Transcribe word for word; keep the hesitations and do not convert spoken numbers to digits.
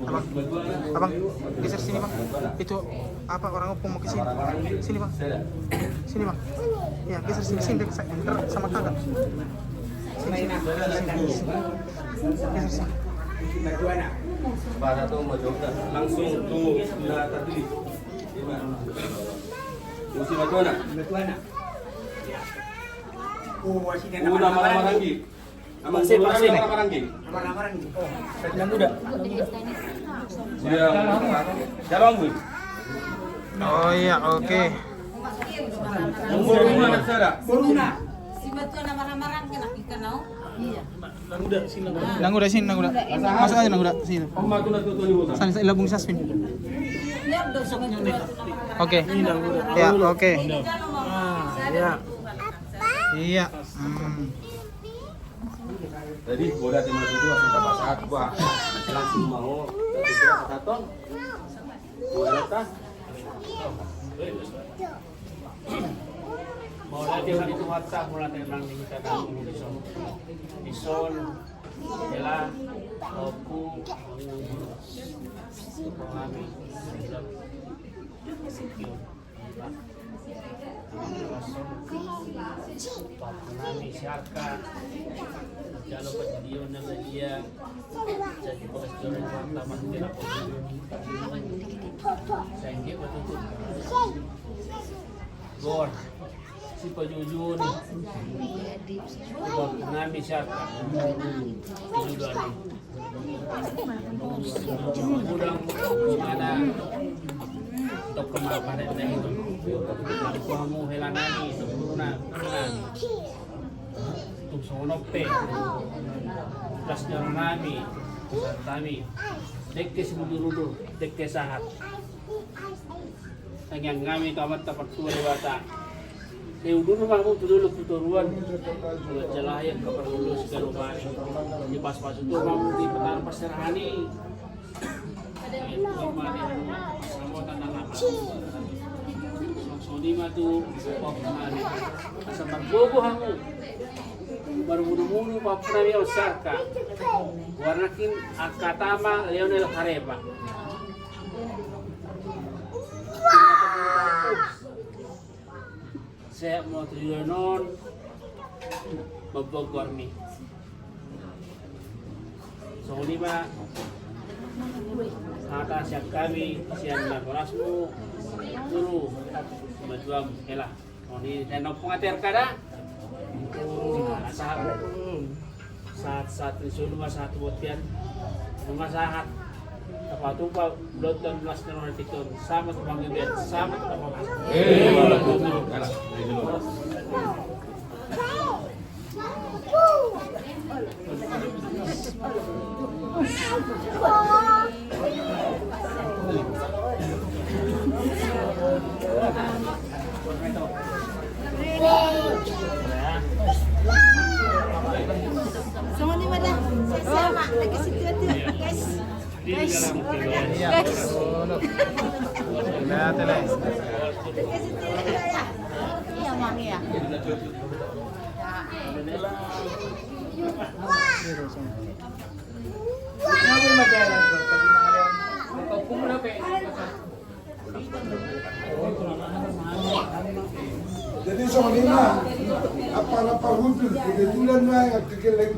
Abang, abang, geser sini, Bang. Itu apa, orang ompung mau ke sini? Sini, Bang. Sini, Bang. Ya, geser sini, sini, dekat sa-, dekat sama kakak. Sini, sini, sini, sini. Geser sini. Langsung tu na tadi. Musim batuana. Batuana. Oh, sini. Udah marang-marang. Amang Sip, Sip. Marang-marang, Ki. Marang-marang, Ki. Oh, Nang Uda. Nang Uda. Iya. Jalan, Bun. Oh iya, oke. Umur rumah anak saya. Corona. Si batuana marang-marang kena ikan, no? Iya. Nang Uda, sini, Nang Uda. Nang Uda, sini, Nang Uda. Masuk aja, Nang Uda, sini. Om, aku nak tutup ni, Bun. Sana, sana, Bung Sasvin. Oke. Ya, oke. Ah, iya. Iya. Hmm. Jadi, bola tema itu langsung tambah saat gua langsung mau. Tapi gua kata, "Tong, gua datang." Mauliate ma di Tuhanta, mauliate ma di hita na dison. Dison, hela, ompung, hami. Pahompu nami si Arka, jalo pandidion na badia, jadi bagas jolo di taman kena pokok. Sangge betutu. Gor, si pajuju ni. Pahompu nami si Arka. Pajuju ni. Udang mana? Tok kemapanan na itu. Aku hamu hela nami, tok guru na, guru na. Tuk songon on pe. Las ni roha nami, las ni roha nami. Dengke simudur-udur, dengke sahat. Tangiang nami tu Amanta Martua Debata. Sai udur ma hamu tu dolok tu toruan. Jala angka parhulu siganup ari. Dipasu-pasu Tuhan ma hamu di pataru parserahan i. Songon i ma tu pahompu nami. Asa margogo hamu. Marmunu-munu pahompu nami on si Arka. Goarna nangkin angka tama Lionel Harepa. Sehat ma tu joloan on, mamboan goarmi. Songon i ma hata sian hami, sian natorasmu, guru, matua hela. Songon i, dan ompung ater kada. Sahat. Sahat, sahat ni solu ma sahat tu bontean. Nunga sahat. Tapatupa, bloton, las ni roha ni tingki on. Sama tu panggabean, sama tu panggabean. Songon i ma da. Sama, lagi situ, guys. Guys. Guys. Lagi situ, ya. Iya, Mang, iya. Jadi songon i ma, apa-apa hutu, kebetulan ma, kebetulan.